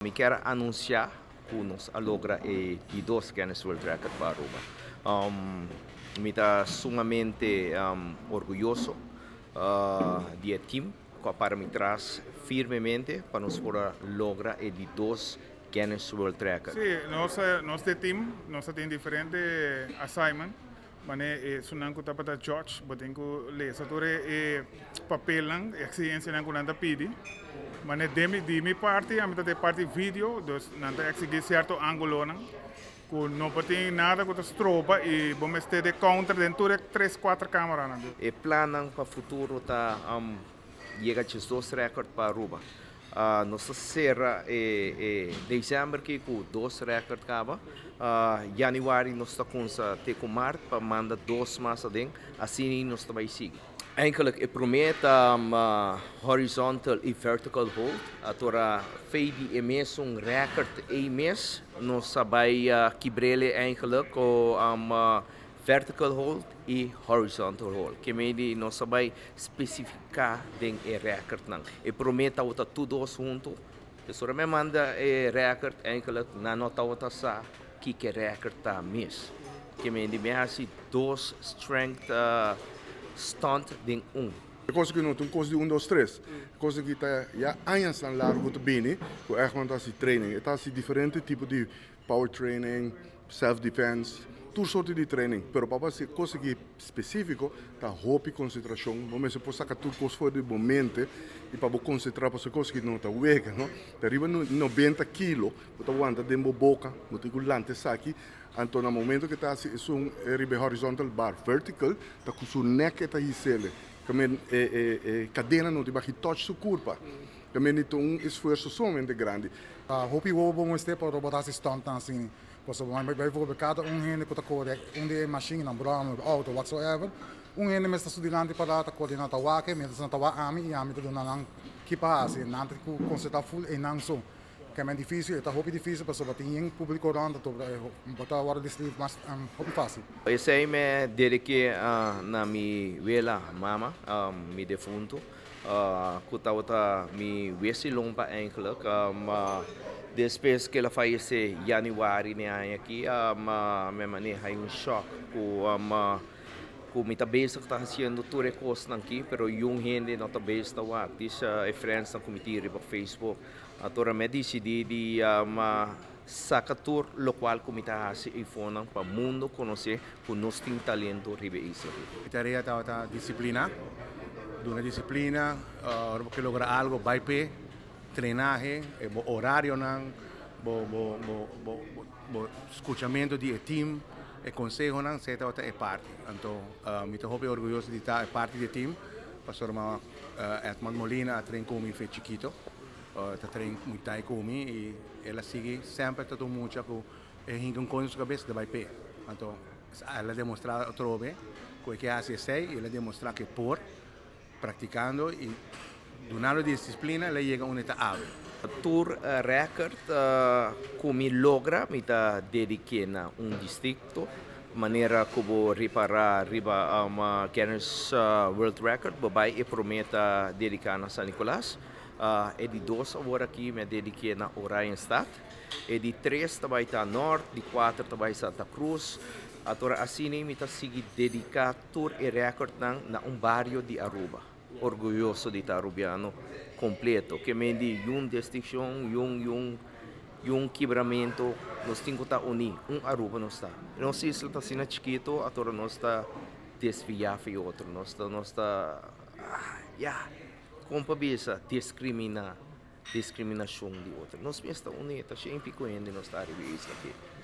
Mi kier anuncia cu nos a logra e di dos Guinness World Record pa Aruba. Mi ta sumamente orguyoso di e team cu a para mi tras firmemente pa nos por a logra e di dos Guinness World Record. Sí, nos nos ta e team, nos ta tin diferente assignment. Mane esunnan ku tabata judge, bo tin ku lesa tur e papelnan, e eksigensianan ku nan ta pidi. Mane den mi, di mi parti, ami ta den parti video, dus nan ta eksigí sierto angulonan ku no por tin nada ku ta stroba i bo mester den counter den tur e tres, kuater kameranan. E plannan pa futuro ta yega 12 record pa Aruba. Nos ta sera e december aki cu dos record caba. Januari nos ta cunsa te cu maart pa manda dos mas aden. Asina nos ta bay sigui. Eigenlijk e prome ta horizontal y vertical hold. Atora fei di e mesun record ey mes nos a bay kibrele eigenlijk cu vertical hold y horizontal hold. Ke mei di nos a bay specifica den e recordnan. E prome tabata tur dos hunto. Pasobra mi a manda e record eigenlijk nan no tabata sa kiko e record ta mes. Ke mei di mi a haci dos strength stunt den un. E kos aki no ta un kos di un dos tres. E kos aki ta ya añasnan largu ta bini ku Egmond ta hasi training. E ta hasi diferente tipo di power training, self defense, tur sorti di training. Pero pa bo hasi e kos aki spesífiko ta hopi konsentrashon. Bo mester por saka tur kos for di bo mente i pa bo konsentrá pasobra e kos aki no ta wega, no. Ta riba 90 kilo bo ta wanta den bo boka, bo tin ku lanta esaki. Anto na momento ku e ta hasi esun riba e horizontal bar vertical ta ku su nek e ta hisele. E kadena no tin baki touch su kurpa. Tambe ta un esfuerso sumamente grandi. Hopi wowo bo mester pa ora bo ta hasi stuntnan asina. Pasobra bijvoorbeeld kada un hende ku ta kore un di e mashinnan, bròmer, outo, whatsoever, un hende mester su dilanti pará ta koordiná ta wak e, mientras nan ta wak ami i ami ta duna nan ki pa hasi. Nan ta ku konsentrá ful einan so. Kèmen difísil, e ta hopi difísil pasobra tin yen públiko rònt anto bo ta wòrdu distraí mas hopi fásil. Esei me dediké na mi wela, mama, mi defuntu. Cu tabata mi wesilon pa eigenlijk. Despues cu el a fayece januari den aña aki, mi maneha un shock cu cu mi ta bezig ta haciendo tur e cosnan aki, pero yun hende no ta bezig ta wak. Dis e friendsnan cu mi tin riba Facebook. Atora mi a dicidi di saca tur locual cu mi ta haci eyfonan pa mundo conoce cu nos tin talento riba e isla aki. Mi tarea tabata disciplina, duna disciplina, ora bo ke logra algo bai p'e, trenahe, e bo orarionan, bo bo bo bo bo scuchamento di e team, e consehonan, esei tabata e parti. Anto mi ta hopi orguyoso di ta e parti di e team, pasobra Edmond Molina a train cu mi fe chikito. Ta train muy tai cu mi y el a sigui semper ta un mucha cu e hinca un cos den su cabeza ta bay pe. Anto el a demostra atrobe cu e ke haci esey y el a demostra cu e por practicando y dunando disciplina el a yega unda e ta awe. Tur record cu mi logra mi ta dedique na un districto, manera cu bo ripara riba Guinness World Record bo bay e prome ta dedica na San Nicolas. E di dos awor aki mi a dediké na Oranjestad. E di tres ta bai ta Nort, di kuater ta bai Santa Cruz. Atora asina mi ta sigui dediká tur e rèkòrtnan na un bario di Aruba. Orguyoso di ta Arubiano kompleto. Ke men di yun distinshon, yun yun yun kibramentu, nos tin ku ta uní. Un Aruba nos ta. Nos isla ta asina chikito, atora nos ta desviá for e otro. Nos ta nos ta, ya. Kon pa bisa diskriminá, diskriminashon di otro? Nos mes ta uní, ta shen piko hende nos ta ariba e isla aki.